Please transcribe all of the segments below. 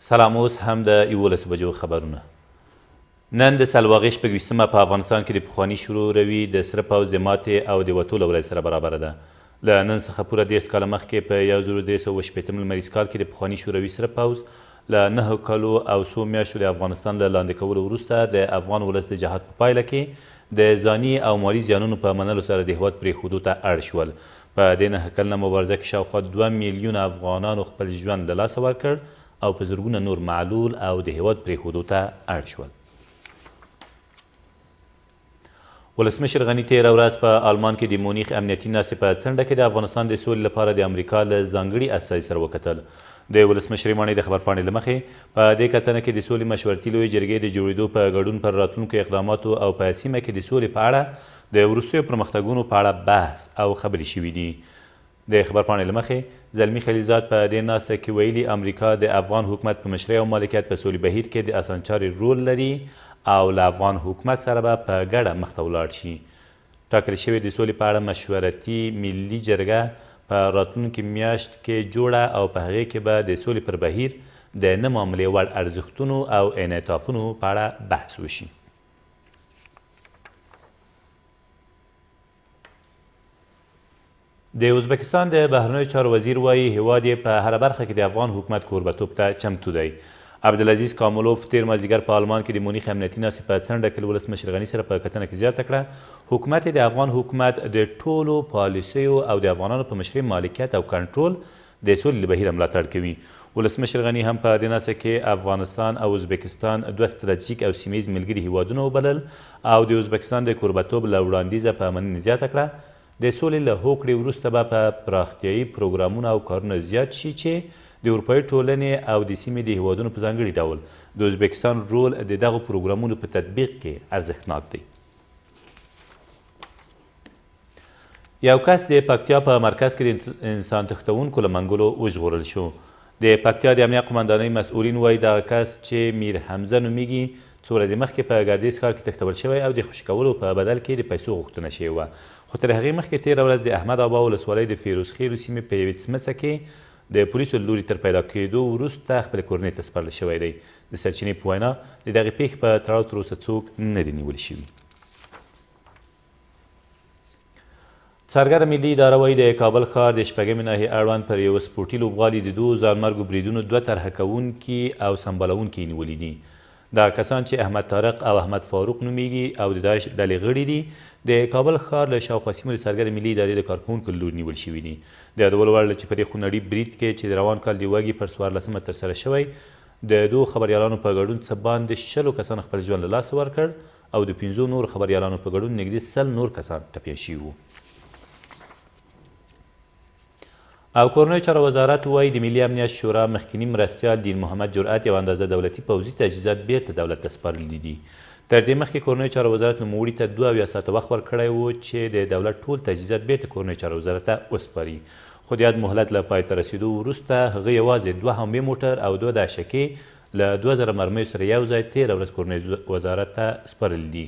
سلام اوس هم د 11 بجو خبرونه. نن د سلواغې 26مه په افغانستان کې د پخواني شوروي د سره پوځ د ماتې او د وتو له ورځې سره برابره ده. له نن څخه پوره 30 کاله مخکې په 1360 لمریز کال کې د پخواني شوروي سره پوځ له 9 کلو او څو میاشتو د افغانستان له لاندې کولو وروسته د افغان ولس د جهاد په پایله کې د ځاني او مالي زیانونو په منلو سره د هېواد پرېښودو ته اړ شول. په دې 9 کلنه مبارزه کې شاوخوا 2 میلیونه افغانانو خپل ژوند له لاسه ورکړ او په زرګونه نور معلول او د هېواد پرېښودو ته اړ شول. ولسمشر غني تېره ورځ په آلمان کې د مونیخ امنیتي ناستې په څنډه کې د افغانستان د سولې لپاره د امریکا له ځانګړي استازي سره وکتل. د ولسمشرۍ ماڼۍ د خبرپاڼې له مخې، په دې کتنه کې د سولې مشورتي لویې جرګې د جوړېدو په ګډون پر راتلونکو اقداماتو او په سیمه کې د سولې په اړه د وروستیو پرمختګونو په اړه بحث او خبرې شوې دي. د خبرپاڼې له مخې، زلمي خلیلزاد په دې ناسته کې ویلي، امریکا د افغان حکومت په مشرۍ او مالکیت په سولې بهیر کې د اسانچارې رول لري او له افغان حکومت سره به په ګډه مخته ولاړ شي. ټاکل شوې د سولې په اړه مشورتي ملي جرګه په راتلونکې میاشت کې جوړه او په هغې کې به د سولې پر بهیر د نه معاملې وړ ارزښتونو او انعطافونو په اړه بحث وشي. د ازبکستان د بهرنیو چارو وزیر وايي، هېواد یې په هره برخه کې د افغان حکومت کوربتوب ته چمتو دی. عبدالعزیز کاملوف تېر مازیګر په آلمان کې د مونیخ امنیتي ناستې په څنډه کې له ولسمشر غني سره په کتنه کې زیاته کړه، حکومت یې د افغان حکومت د ټولو پالیسیو او د افغانانو په مشرۍ مالکیت او کنټرول د سولې له بهیره ملاتړ کوي. ولسمشر غني هم په دې ناسته کې افغانستان او ازبکستان دوه ستراتیژیک او سیمه ییز ملګري هېوادونه وبلل او د ازبکستان د کوربتوب له وړاندیزه په مننې زیاته کړه، د سولې له هوکړې وروسته به په پراختیايي پروګرامونه او کارونه زیات شي چې د اروپايي ټولنې او د سیمې د هېوادونو په ځانګړي ډول د ازبکستان رول د دغو پروګرامونو په تطبیق کې ارزښتناک دی. یو کس د پکتیا په مرکز کې د انسان تښتوونکو له منګولو وژغورل شو. د پکتیا د امنیه قومندانۍ مسؤلین وایي، دغه کس چې میر حمزه نومیږي، څو ورځې مخکې په ګردیز ښار کې تښتول شوی او د خوشې کولو په بدل کې د پیسو غوښتنه شوې وه. خو تر هغې مخکې تېره ورځ د احمد ابا ولسوالۍ د فیروز خېلو سیمې په یوې څمڅه کې د پولیسو له لوري تر پیدا کېدو وروسته خپلې کورنۍ ته سپارل شوی دی. د سرچینې په وینا، د دغې پېښې په تړاو تر اوسه څوک نه دي نیول شوي. څارګره ملي اداره وايي، د کابل ښار د شپږمې ناحیې اړوند پر یوه سپورټي لوبغالي د دوو ځانمرګو بریدونو دوه طرحه کوونکي او سمبالوونکي یې نیولي دي. دغه کسان چې احمد طارق او احمد فاروق نومېږي او د داعش ډلې غړي دي، د کابل ښار له شاوخوا سیمو د څارګرې ملي ادارې د کارکوونکو له لوري نیول شوي دي. د یادولو وړ ده چې په دې خونړي برید کې چې د روان کال د وږي پر 14مه ترسره شوی، د دوو خبریالانو په ګډون څه باندې 20 کسانو خپل ژوند له لاسه ورکړ او د پنځو نورو خبریالانو په ګډون نږدې 100 نور کسان ټپیان شوي وو. او کورنیو چارو وزارت وايي، د ملي امنیت شورا مخکیني مرستیال دین محمد جرأت یو اندازه دولتي پوځي تجهیزات بیرته دولت ته سپارلي دي. تر دې مخکې کورنیو چارو وزارت نوموړي ته 72 ساعته وخت ورکړی و چې د دولت ټول تجهیزات بیرته کورنیو چارو وزارت ته وسپاري، خو د یاد مهلت له پای ته رسېدو وروسته هغه یوازې دوه هاموې موټر او دوه دهشکې له 2000 مرمیو سره یو ځای تېره ورځ کورنیو وزارت ته سپارلي دي.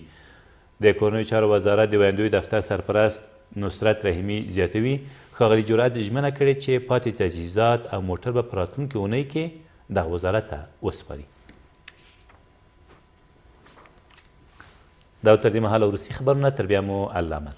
د کورنیو چارو وزارت د ویندوی دفتر سرپرست نصرت رحیمي زیاتوي، ښاغلي جرأت ژمنه کړې چې پاتې تجهیزات او موټر به په راتلونکې اونۍ کې دغه وزارت ته وسپاري. دا و تر دې مهاله وروستي خبرونه، تر بیا مو الله مل.